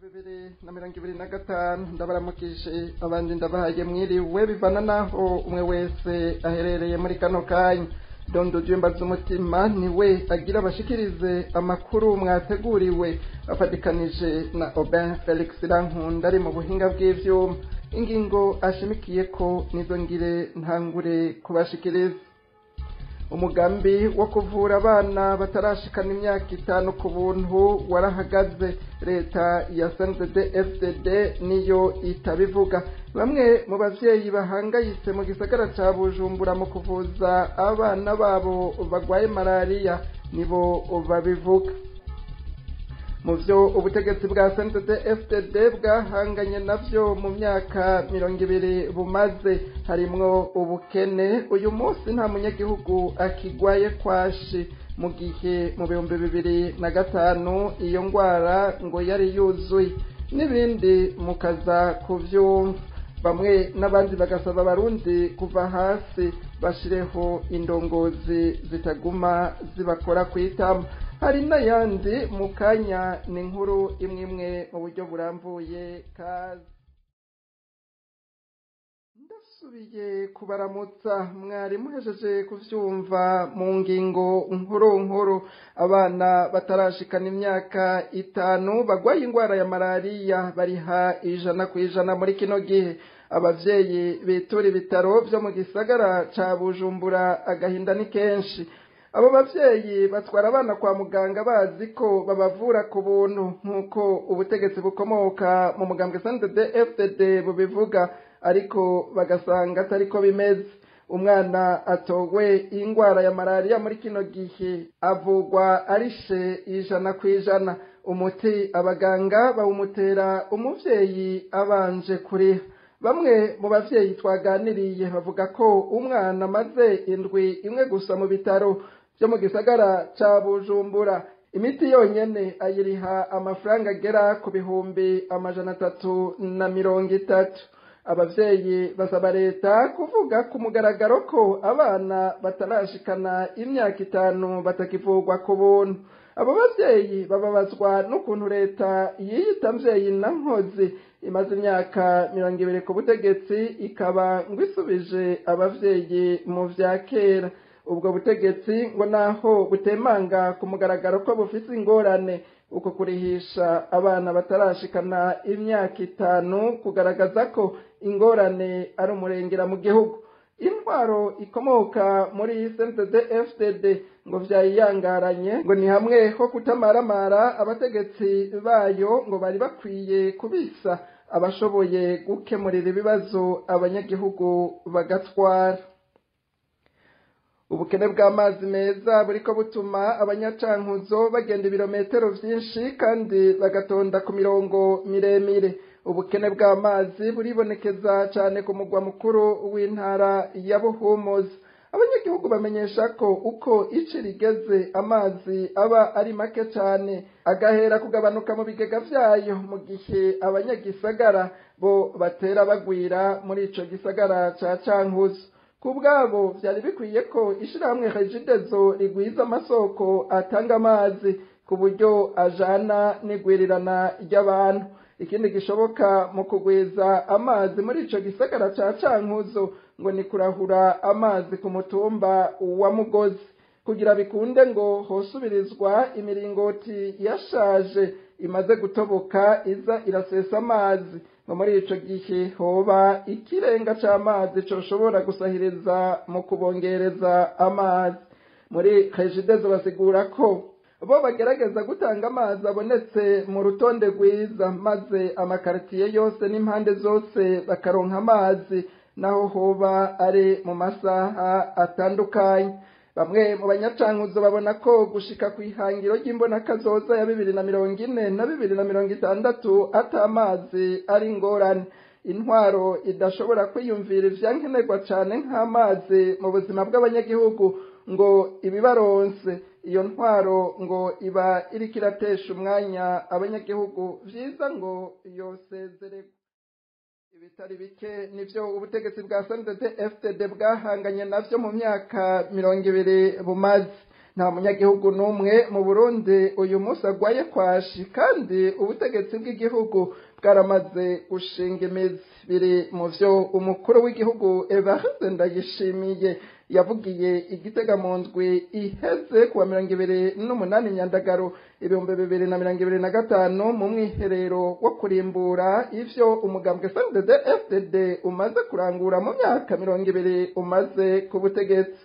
2025. Ndabaramukije, abandi ndabahaye mwiriwe, bivana naho umwe wese aherereye muri kano kanya. Dondo z'umutima niwe agira abashikirize amakuru mwateguriwe, afatikanije na Aubin Felix Rankunda ari mu buhinga bw'ivyuma. Ingingo ashimikiye ko nizo ngire ntangure kubashikiriza: umugambi wo kuvura abana batarashikana imyaka 5 ku buntu warahagaze. Leta ya CNDD-FDD niyo itabivuga. Bamwe mu bavyeyi bahangayitse mu gisagara ca Bujumbura mu kuvuza abana babo bagwaye malaria nibo babivuga. Mu vyo ubutegetsi bwa CNDD-FDD bwahanganye navyo mu myaka 20 bumaze harimwo ubukene. Uyu munsi nta munyagihugu akigwaye kwashi, mu gihe mu 2005 iyo ngwara ngo yari yuzuye, n'ibindi mukaza kuvyumva. Bamwe n'abandi bagasaba Abarundi kuva hasi bashireho indongozi zitaguma zibakora kwitama. Hari n'ayandi mu kanya, ni inkuru imwe imwe mu buryo burambuye. Kaze. Ndasubiye kubaramutsa. Mwari muhejeje kuvyumva mu ngingo nkuru nkuru: abana batarashikana imyaka 5 bagwaye ingwara ya malariya bariha 100% muri kino gihe. Abavyeyi bitura ibitaro vyo mu gisagara ca Bujumbura, agahinda ni kenshi. Abo bavyeyi batwara abana kwa muganga bazi ko babavura ku buntu, nk'uko ubutegetsi bukomoka mu mugambwe CNDD-FDD bubivuga, ariko bagasanga atariko bimeze. Umwana atowe ingwara ya malariya muri kino gihe avugwa arishe 100%. Umuti abaganga bawumutera umuvyeyi abanje kuriha. Bamwe mu bavyeyi twaganiriye bavuga ko umwana amaze indwi imwe gusa mu bitaro vyo mu gisagara ca Bujumbura, imiti yonyene ayiriha amafaranga agera ku 330,000. Abavyeyi basaba leta kuvuga ku mugaragaro ko abana batarashikana imyaka 5 batakivugwa ku buntu. Abo bavyeyi bababazwa n'ukuntu leta yiyita mvyeyi na nkozi imaze imyaka 20 ku butegetsi ikaba ngo isubije abavyeyi mu vya kera. Ubwo butegetsi ngo naho butemanga ku mugaragaro ko bufise ingorane, uko kurihisha abana batarashikana imyaka 5 kugaragaza ko ingorane ari umurengera mu gihugu. Intwaro ikomoka muri CNDD-FDD ngo vyayiyangaranye, ngo ni hamwe ho kutamaramara. Abategetsi bayo ngo bari bakwiye kubisa abashoboye gukemurira ibibazo abanyagihugu bagatwara. Ubukene bw'amazi meza buriko butuma abanyacankuzo bagenda ibirometero vyinshi kandi bagatonda ku mirongo miremire. Ubukene bw'amazi buribonekeza cane ku mugwa mukuru w'intara ya Buhumuza. Abanyagihugu bamenyesha ko uko ici rigeze amazi aba ari make cane, agahera kugabanuka mu bigega vyayo, mu gihe abanyagisagara bo batera bagwira muri ico gisagara ca Cankuzo. Kubwabo vyari bikwiye ko ishirahamwe Regideso rigwiza amasoko atanga amazi ku buryo ajana n'igwirirana ry'abantu. Ikindi gishoboka mu kugwiza amazi muri ico gisagara ca Cankuzo ngo ni kurahura amazi ku mutumba wa Mugozi. Kugira bikunde ngo hosubirizwa imiringoti yashaje imaze gutoboka iza irasesa amazi, ngo muri ico gihe hoba ikirenga c'amazi coshobora gusahiriza mu kubongereza amazi. Muri Regideso basigura ko bo bagerageza gutanga amazi abonetse mu rutonde rwiza, maze amakartiye yose n'impande zose bakaronka amazi, naho hoba ari mu masaha atandukanye. Bamwe mu banyacankuzo babona ko gushika kw'ihangiro ry'imbonakazoza ya 2040 na 2060 ata amazi ari ingorane. Intwaro idashobora kwiyumvira ivyankenerwa cane nk'amazi mu buzima bw'abanyagihugu ngo ibibaronse, iyo ntwaro ngo iba iriko iratesha umwanya abanyagihugu, vyiza ngo yosezererwe. Ibitari bike nivyo ubutegetsi bwa CNDD-FDD bwahanganye navyo mu myaka 20 bumaze. Nta munyagihugu n'umwe mu Burundi uyu munsi agwaye kwashi, kandi ubutegetsi bw'igihugu bwaramaze gushinga imizi. Biri mu vyo umukuru w'igihugu Evariste Ndayishimiye yavugiye Igitega mu ndwi iheze kuwa 28 Nyandagaro 2025 mu mwiherero wo kurimbura ivyo umugambwe CNDD-FDD umaze kurangura mu myaka 20 umaze ku butegetsi.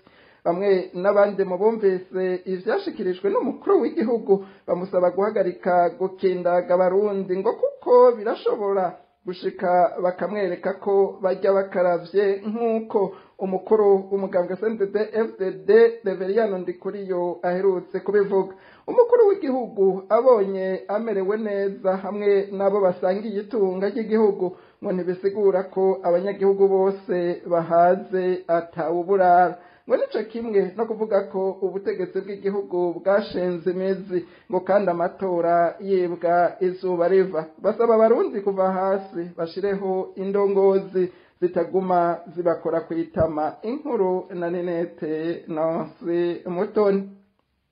Bamwe n'abandi mu bumvise ivyashikirijwe n'umukuru w'igihugu bamusaba guhagarika gukindaga Abarundi, ngo kuko birashobora gushika bakamwereka ko bajya bakaravye, nk'uko umukuru w'umugambwe CNDD-FDD Reveriyano Ndikuriyo aherutse kubivuga. Umukuru w'igihugu abonye amerewe neza hamwe n'abo basangiye itunga ry'igihugu, ngo ntibisigura ko abanyagihugu bose bahaze atawuburara. Ngo nico kimwe no kuvuga ko ubutegetsi bw'igihugu bwashinze imizi, ngo kandi amatora yibwa izuba riva. Basaba Abarundi kuva hasi bashireho indongozi zitaguma zibakora kwitama. Inkuru na Ninete Nancy Mutoni.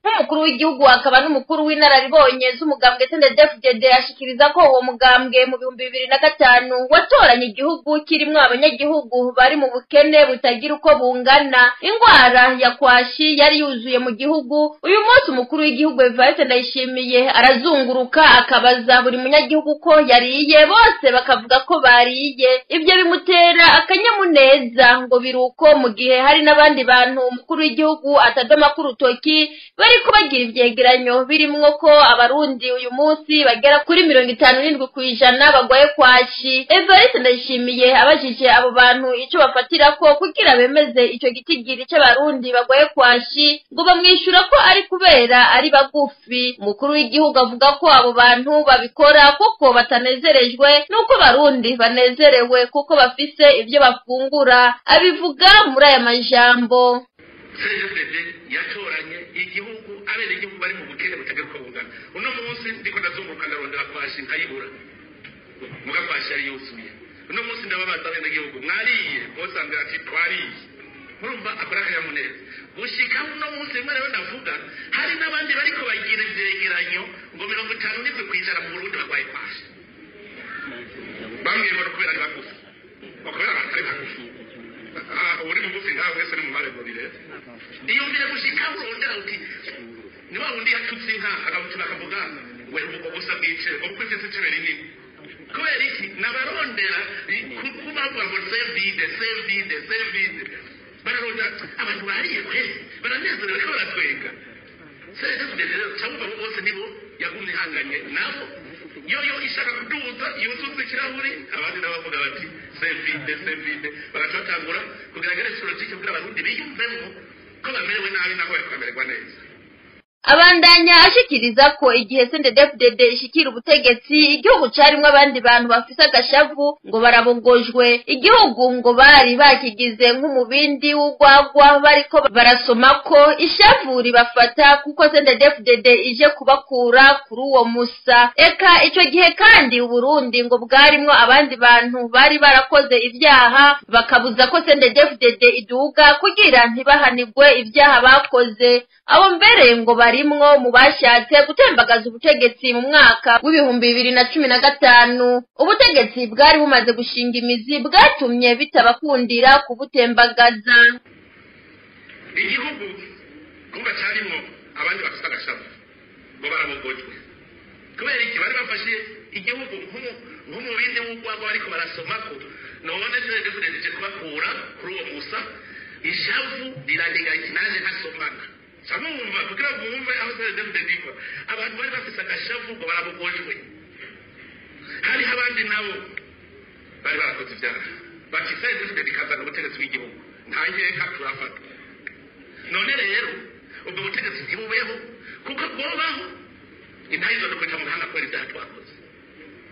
Nk'umukuru w'igihugu akaba n'umukuru w'inararibonye z'umugambwe CNDD-FDD ashikiriza ko uwo mugambwe mu 2005 watoranye igihugu kirimwo abanyagihugu bari mu bukene butagira uko bungana. Ingwara ya kwashi yari yuzuye mu gihugu. Uyu munsi umukuru w'igihugu Evariste Ndayishimiye arazunguruka akabaza buri munyagihugu ko yariye, bose bakavuga ko bariye. Ibyo bimutera akanyamuneza, ngo biruko mu gihe hari n'abandi bantu umukuru w'igihugu atadoma ku rutoki bari kubagira ivyegeranyo birimwo ko Abarundi uyu munsi bagera kuri 57% bagwaye kwashi. Evariste Ndayishimiye abajije abo bantu ico bafatirako kugira bemeze ico gitigiri c'Abarundi bagwaye kwashi, ngo bamwishura ko ari kubera ari bagufi. Umukuru w'igihugu avuga ko abo bantu babikora kuko batanezerejwe nuko Abarundi banezerewe kuko bafise ivyo bafungura. Abivuga muri aya majambo: CNDD yatoranye igihugu abenegihugu bari mu bukene butagira uko bungana. Uno munsi ndiko ndazunguruka ndarondera kwashi nkayibura, muga kwashi yari yuzuye. Uno munsi ndababaza abenegihugu mwariye, bose bambwira ati twariye. Murumva akora akanyamuneza gushika uno munsi. Rimwe rero ndavuga hari n'abandi bariko bagira ivyegeranyo ngo 57% mu Burundi barwaye kwashi. Bambwiye ngo kubera ari bagufi, ngo kubera abantu ari bagufi. Uri mugufi nkawe mwese ni mu marembo rero. Iyumvire gushika urondera uti ni wa wundi yatutse inka akamutima akavuga we ubwo busa bwice ngo kuko ifise icebe rinini. Kubera iki? Nabarondera kubavuga ngo c'est vide, c'est vide, c'est vide. Bararondera abantu bariye kweli, baranezerewe ko baratwenga. CNDD rero cyangwa abo bose nibo yagumye ihanganye nabo, yoyo ishaka kuduza yuzuza ikirahuri, abandi nabo bavuga bati c'est vide, c'est vide. Bagaca batangura kugerageza politiki kugira Abarundi biyumvemo ko bamerewe nabi naho bariko bamererwa neza. Abandanya ashikiriza ko igihe CNDD-FDD ishikira ubutegetsi, igihugu carimwo abandi bantu bafise agashavu ngo barabogojwe. Igihugu ngo bari bakigize nk'umubindi w'urwagwa, bariko barasoma ko ishavu ribafata kuko CNDD-FDD ije kubakura kuri uwo musa. Eka ico gihe kandi Uburundi ngo bwarimwo abandi bantu bari barakoze ivyaha, bakabuza ko CNDD-FDD iduga kugira ntibahanigwe ivyaha bakoze. Abo mbere ngo barimwo mu bashatse gutembagaza ubutegetsi mu mwaka w'2015. Ubutegetsi bwari bumaze gushinga imizi bwatumye bitabakundira kubutembagaza. Igihugu kumva carimwo abandi bafise agashavu ngo barabogojwe. Kubera iki? Bari bafashe igihugu nk'umubindi w'urwagwa bariko barasomako, none CNDD-FDD ije kubakura kuri uwo musa. Ishavu rirandiga iti naje ntasomana. Samumva kugira ngo mwumve aho CNDD-FDD iva. Abantu bari bafise agashavu ngo barabogojwe. Hariho abandi nabo bari barakoze ivyaha bati CNDD-FDD ikazana ubutegetsi bw'igihugu, nta nkeka turafatwa. None rero ubwo butegetsi ntibubeho, kuko bwobaho intahe izodukwita mu gahanga kubera ibyaha twakoze.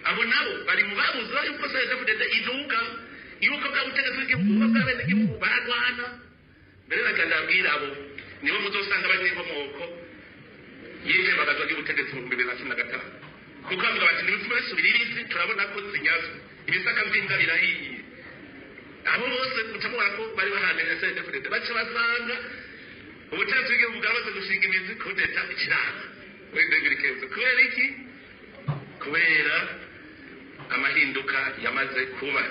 Abo nabo bari mu babuza yuko CNDD-FDD iduga, yuko bwa butegetsi bw'igihugu buba bw'abenegihugu baragwana. Mbere bakandabwira abo nibo muzosanga bari n'inkomoko y'itembagazwa ry'ubutegetsi mu 2015, kuko bavuga bati ntibitume bisubira ibisi, turabona ko zinyazwe ibisaka vy'imbwa birahiye. Abo bose muca mubona ko bari bahamenye CNDD-FDD, baca basanga Ubutegetsi bw'igihugu bwamaze gushinga imizi, kudeta ikiranga muri 2015. Kubera iki? Kubera amahinduka yamaze kuba.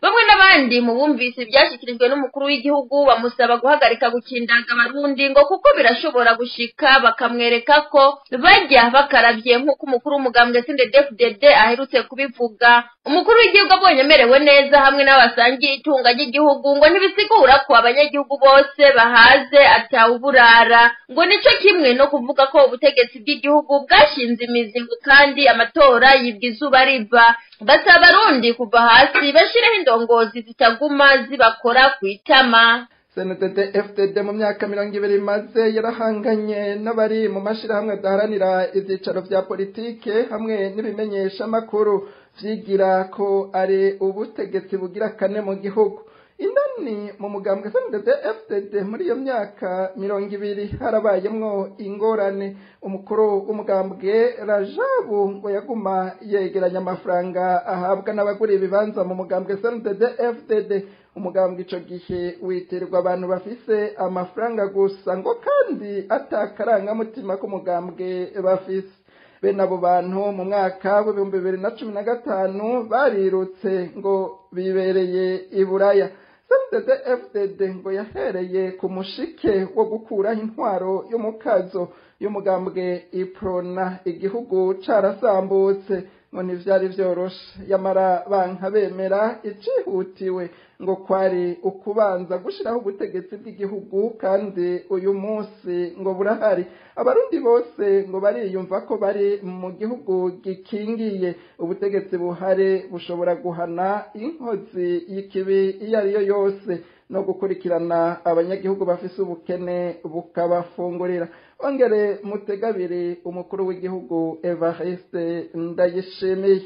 Bamwe n'abandi mu bumvise ibyashyikirijwe n'umukuru w'igihugu bamusaba guhagarika gukindaga Abarundi, ngo kuko birashobora gushika bakamwereka ko bajya bakaravye, nk'uko umukuru w'umugambwe CNDD-FDD aherutse kubivuga. Umukuru w'igihugu abonye amerewe neza hamwe n'abasangiye itunga ry'igihugu, ngo ntibisigura ko abanyagihugu bose bahaze atawuburara. Ngo nico kimwe no kuvuga ko ubutegetsi bw'igihugu bwashinze imizi, ngo kandi amatora yibwa izuba riva. Basaba Abarundi kuva hasi bashireho indongozi zitaguma zibakora ku itama. CNDD FDD mu myaka 20 imaze yarahanganye n'abari mu mashirahamwe adaharanira ivyicaro vya politike hamwe n'ibimenyeshamakuru vyigira ko ari ubutegetsi bugira kane mu gihugu. Indani mu mugambwe CNDD FDD muri iyo myaka 20 harabayemwo ingorane. Umukuru w'umugambwe Rajabu ngo yaguma yegeranya amafaranga ahabwa n'abagura ibibanza mu mugambwe CNDD FDD. Umugambwe ico gihe witirirwa abantu bafise amafaranga gusa, ngo kandi atakarangamutima k'umugambwe bafise. Bene abo bantu mu mwaka w'2015 barirutse ngo bibereye i Buraya. CNDD FDD ngo yahereye ku mushike wo gukuraho intwaro y'umukazo y'umugambwe Iprona, igihugu carasambutse, ngo ntivyari vyoroshe, yamara banka bemera. Icihutiwe ngo kwari ukubanza gushiraho ubutegetsi bw'igihugu, kandi uyu munsi ngo burahari. Abarundi bose ngo bariyumva ko bari mu gihugu gikingiye. Ubutegetsi buhari bushobora guhana inkozi y'ikibi iyo ariyo yose no gukurikirana abanyagihugu bafise ubukene bukabafungurira. Ongere mutegabiri umukuru w'igihugu Evariste Ndayishimiye.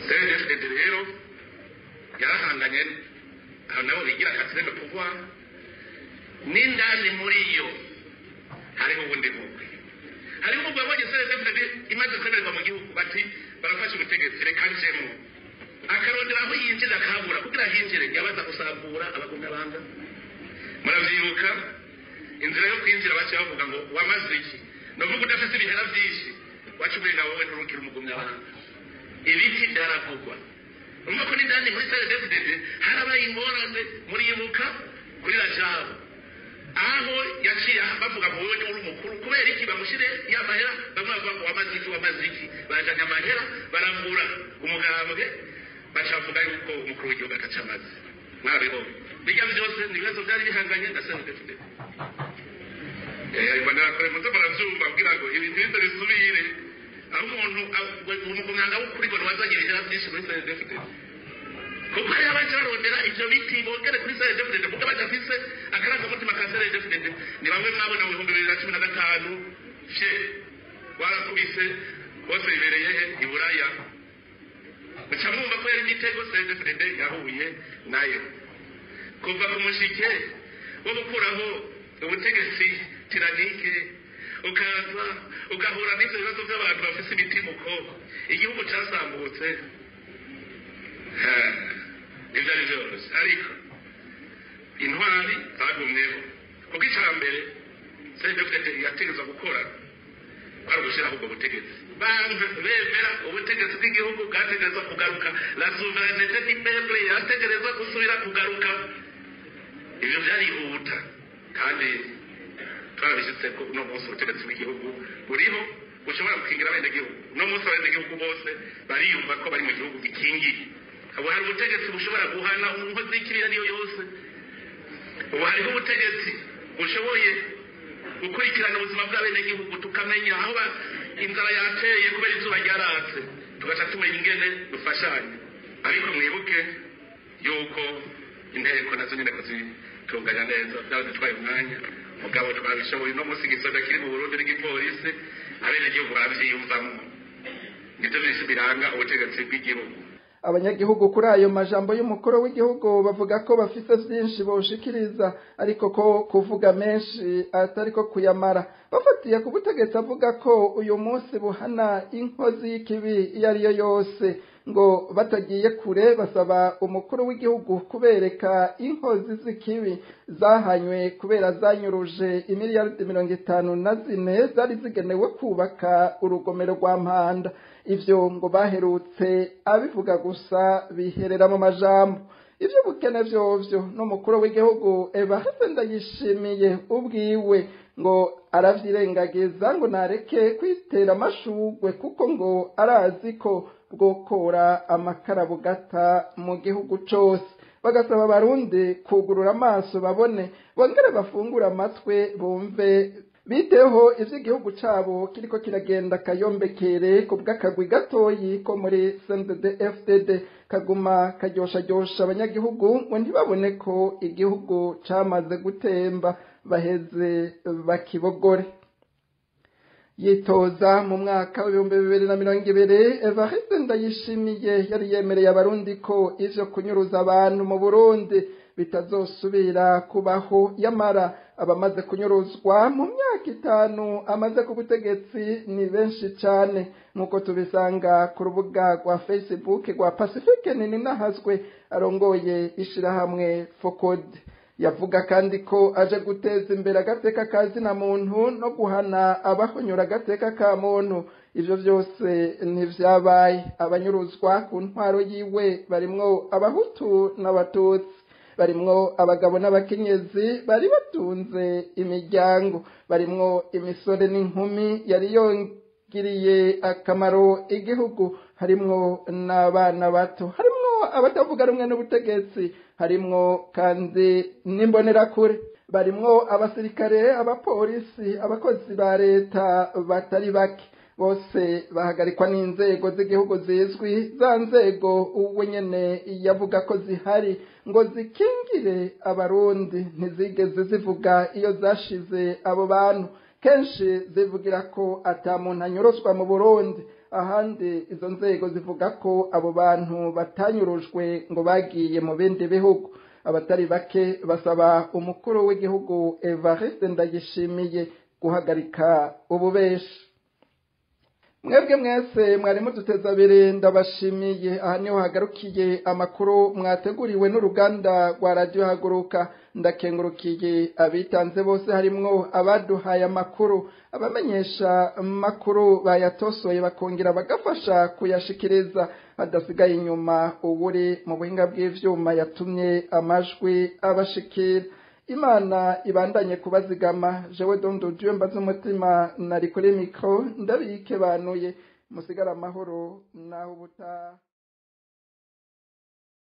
CNDD rero yarahanganye aho nabo bigira quatrième pouvoir, n'indani muri yo hariho ubundi mugwi. Hariho umugwi wabonye CNDD imaze kwemererwa mu gihugu, bati barafashe ubutegetsi, reka njemwo. Akarondera aho yinjira akabura. Kugira hinjire yabaza gusambura abagumyabanga. Muravyibuka inzira yo kwinjira, baciye bavuga ngo wamaze iki? Novuga udafise ibihera vyinshi, waca umenga wowe nturukira umugumyabanga. Ibiti byaravugwa. Urumva ko n'indani muri CNDD-FDD harabaye ingorane. Muribuka kuri Rajabu aho yaciye bavuga ngo wowe uri umukuru, kubera iki bamushyire ya mahera? Bamwe bavuga ngo wamaze iki, wamaze iki? Barajanye amahera barambura umugambwe, baca bavuga yuko umukuru w'igihugu ataca amaze. Mwabibonye bijya byose ni ibibazo byari bihanganye na CNDD-FDD. Imbonerakure muze muravyumva kugira ngo ibintu bize bisubire aho umuntu umuganga w'ukuri ngo wazanye ibihera byinshi muri CNDD-FDD, kuko hariho abaje barondera ivyo biti bongere kuri CNDD-FDD kuko badafise akarangamutima ka CNDD-FDD. Ni bamwe mwabona mu 2015 fye warakubise bose bibereye he? I Buraya. Muca mwumva ko yari imitego CNDD-FDD yahuye nayo kuva ku mushike wo gukuraho ubutegetsi tyrannique, ukaza ugahura n'ivyo bibazo by'abantu bafise imitimuko, igihugu casambutse. Ntivyari vyoroshe, ariko intwari zagumyeho, kuko ica mbere CNDD-FDD yategerezwa gukora kwari ugushiraho ubwo butegetsi. Banka bemera, ubutegetsi bw'igihugu bwategerezwa kugaruka, la souveraineté du peuple yategerezwa gusubira kugaruka. Ivyo vyarihuta kandi twarabishitse ko uno munsi ubutegetsi bw'igihugu buriho bushobora gukingira abenegihugu. Uno munsi abenegihugu bose bariyumva ko bari mu gihugu gikingiye. Ubu hari ubutegetsi bushobora guhana inkozi y'ikibi iyo ariyo yose. Ubu hariho ubutegetsi bushoboye gukurikirana ubuzima bw'abenegihugu, tukamenya aho inzara yateye kubera izuba ryaratse, tugaca tumenya ingene dufashanya. Ariko mwibuke yuko inteko nazo nyene kuzitunganya neza byadutwaye umwanya, mugabo twabishoboye. Uno munsi igisoda kiri mu Burundi n'igipolisi abenegihugu baravyiyumvamwo. Nivyo vyinshi biranga ubutegetsi bw'igihugu. Abanyagihugu kuri ayo majambo y'umukuru w'igihugu bavuga ko bafise vyinshi boshikiriza, ariko ko kuvuga menshi atari ko kuyamara. Bafatiye ku butegetsi avuga ko uyu munsi buhana inkozi y'ikibi iyo ariyo yose, ngo batagiye kure basaba umukuru w'igihugu kubereka inkozi z'ikibi zahanywe kubera zanyuruje imiliyaridi 54 zari zigenewe kubaka urugomero rwa Mpanda. Ivyo ngo baherutse abivuga gusa biherera mu majambo. Ivyo bukene vyovyo n'umukuru w'igihugu Evariste Ndayishimiye ubwiwe ngo aravyirengagiza, ngo nareke kwitera amashugwe kuko ngo arazi ko bwokora amakara bugata mu gihugu cose. Bagasaba abarundi kugurura amaso babone, bongere bafungure amatwi bumve, biteho ivy'igihugu cabo kiriko kiragenda kayombekere ku bw'akagwi gatoyi ko muri CNDD-FDD kaguma karyosharyosha abanyagihugu ngo ntibabone ko igihugu camaze gutemba, baheze bakibogore. Yitoza mu mwaka w'2020, Evariste Ndayishimiye yari yemereye abarundi ko ivyo kunyuruza abantu mu Burundi bitazosubira kubaho. Yamara abamaze kunyuruzwa mu myaka 5 amaze ku butegetsi ni benshi cane, nk'uko tubisanga ku rubuga rwa Facebook rwa Pacifique Nininahazwe arongoye ishirahamwe Focode. Yavuga kandi ko aje guteza imbere agateka ka zina muntu no guhana abahonyora agateka ka muntu. Ivyo vyose ntivyabaye. Abanyuruzwa ku ntwaro yiwe barimwo abahutu n'abatutsi, barimwo abagabo n'abakenyezi bari batunze imiryango, barimwo imisore n'inkumi yari yongiriye akamaro igihugu, harimwo n'abana bato, harimwo abatavuga rumwe n'ubutegetsi, harimwo kandi n'imbonerakure, barimwo abasirikare, abapolisi, abakozi ba leta batari bake. Bose bahagarikwa n'inzego z'igihugu zizwi, za nzego uwe nyene yavuga ko zihari ngo zikingire abarundi, ntizigeze zivuga iyo zashize abo bantu. Kenshi zivugira ko ata muntu anyuruzwa mu Burundi, ahandi izo nzego zivuga ko abo bantu batanyurujwe ngo bagiye mu bindi bihugu. Abatari bake basaba umukuru w'igihugu Evariste Ndayishimiye guhagarika ububeshi. Mwebwe mwese mwari muduteze abiri, ndabashimiye. Aha niho hagarukiye amakuru mwateguriwe n'uruganda rwa Radio Haguruka. Ndakengurukiye abitanze bose, harimwo abaduhaye amakuru, abamenyesha makuru bayatosoye bakongera bagafasha kuyashikiriza, hadasigaye inyuma uwuri mu buhinga bw'ivyuma yatumye amajwi abashikira. Imana ibandanye kubazigama. Jewe Dondo Dieu mbaze umutima nari kuri micro, ndabike banuye, musigara amahoro naho ubutaha.